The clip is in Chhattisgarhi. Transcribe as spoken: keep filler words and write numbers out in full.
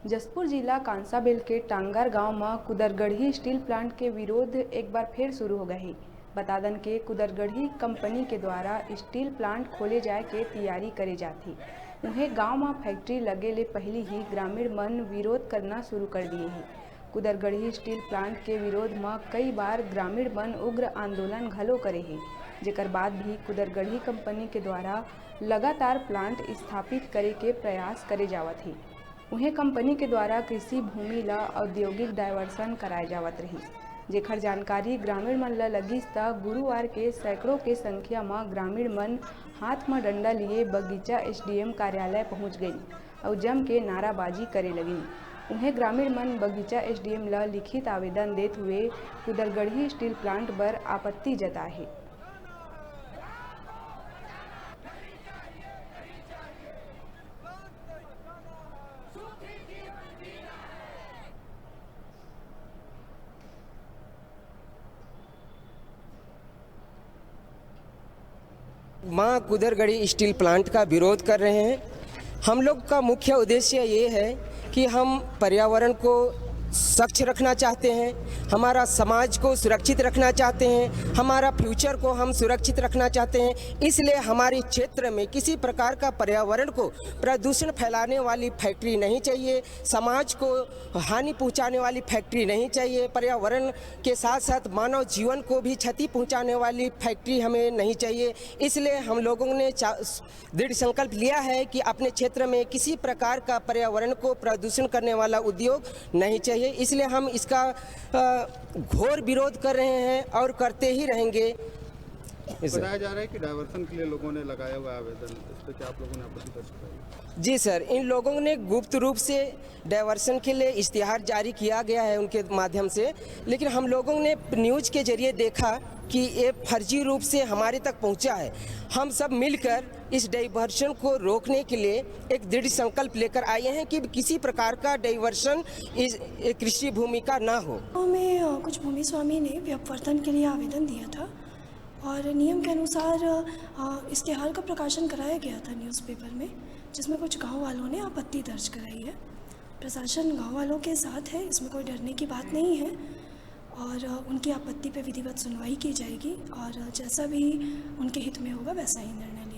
जशपुर जिला कांसाबेल के टांगर गांव म कुदरगढ़ी स्टील प्लांट के विरोध एक बार फेर शुरू हो गए हे। बता दन के कुदरगढ़ी कंपनी के द्वारा स्टील प्लांट खोले जाए के तैयारी करे जात हे। उहें गांव म फैक्ट्री लगे ले पहिली ही ग्रामीण मन विरोध करना शुरू कर दिए हे। कुदरगढ़ी स्टील प्लांट के विरोध म कई बार ग्रामीण मन उग्र आंदोलन घलो करे हे, जेकर बाद भी कुदरगढ़ी कंपनी के द्वारा लगातार प्लांट स्थापित करे के प्रयास करे जावत हे। उहें कंपनी के द्वारा कृषि भूमि ल औद्योगिक डायवर्सन कराए जावत रहिस, जेखर जानकारी ग्रामीण मन ल लगिस, त गुरुवार के सैकड़ों के संख्या म ग्रामीण मन हाथ म डंडा लिए बगीचा एसडीएम कार्यालय पहुंच गइन अउ जम के नाराबाजी करे लगिन। उहें ग्रामीण मन बगीचा एसडीएम ल लिखित आवेदन देत हुए कुदरगढ़ी स्टील प्लांट बर आपत्ति जताए हे। मां कुदरगढ़ी स्टील प्लांट का विरोध कर रहे हैं। हम लोग का मुख्य उद्देश्य ये है कि हम पर्यावरण को स्वच्छ रखना चाहते हैं, हमारा समाज को सुरक्षित रखना चाहते हैं, हमारा फ्यूचर को हम सुरक्षित रखना चाहते हैं। इसलिए हमारे क्षेत्र में किसी प्रकार का पर्यावरण को प्रदूषण फैलाने वाली फैक्ट्री नहीं चाहिए, समाज को हानि पहुंचाने वाली फैक्ट्री नहीं चाहिए, पर्यावरण के साथ साथ मानव जीवन को भी क्षति पहुंचाने वाली फैक्ट्री हमें नहीं चाहिए। इसलिए हम लोगों ने चा-, दृढ़ संकल्प लिया है कि अपने क्षेत्र में किसी प्रकार का पर्यावरण को प्रदूषण करने वाला उद्योग नहीं चाहिए। इसलिए हम इसका, अ, घोर विरोध कर रहे हैं और करते ही रहेंगे। इस बताया जा रहा है कि डायवर्सन के लिए लोगों ने लगाया हुआ आवेदन, इस पे क्या आप लोगों ने आपत्ति दर्ज कराई? जी सर, इन लोगों ने गुप्त रूप से डायवर्सन के लिए इश्तिहार जारी किया गया है उनके माध्यम से, लेकिन हम लोगों ने न्यूज़ के जरिए देखा कि ये फर्जी रूप से हमारे तक पहुंचा है। हम सब मिलकर इस डाइवर्शन को रोकने के लिए एक दृढ़ संकल्प लेकर आए हैं कि किसी प्रकार का डाइवर्शन इस, कृषि भूमि का ना हो। हमें, अ, कुछ भूमि स्वामी ने व्यपवर्तन के लिए आवेदन दिया था और नियम के अनुसार, अ, इश्तिहार का प्रकाशन कराया गया था न्यूज़पेपर में, जिसमें कुछ गांव वालों ने आपत्ति दर्ज कराई है। प्रशासन गांव वालों के साथ है, इसमें कोई डरने की बात नहीं है और, अ, उनकी आपत्ति पर विधिवत सुनवाई की जाएगी और, अ, जैसा भी उनके हित में होगा, वैसा ही निर्णय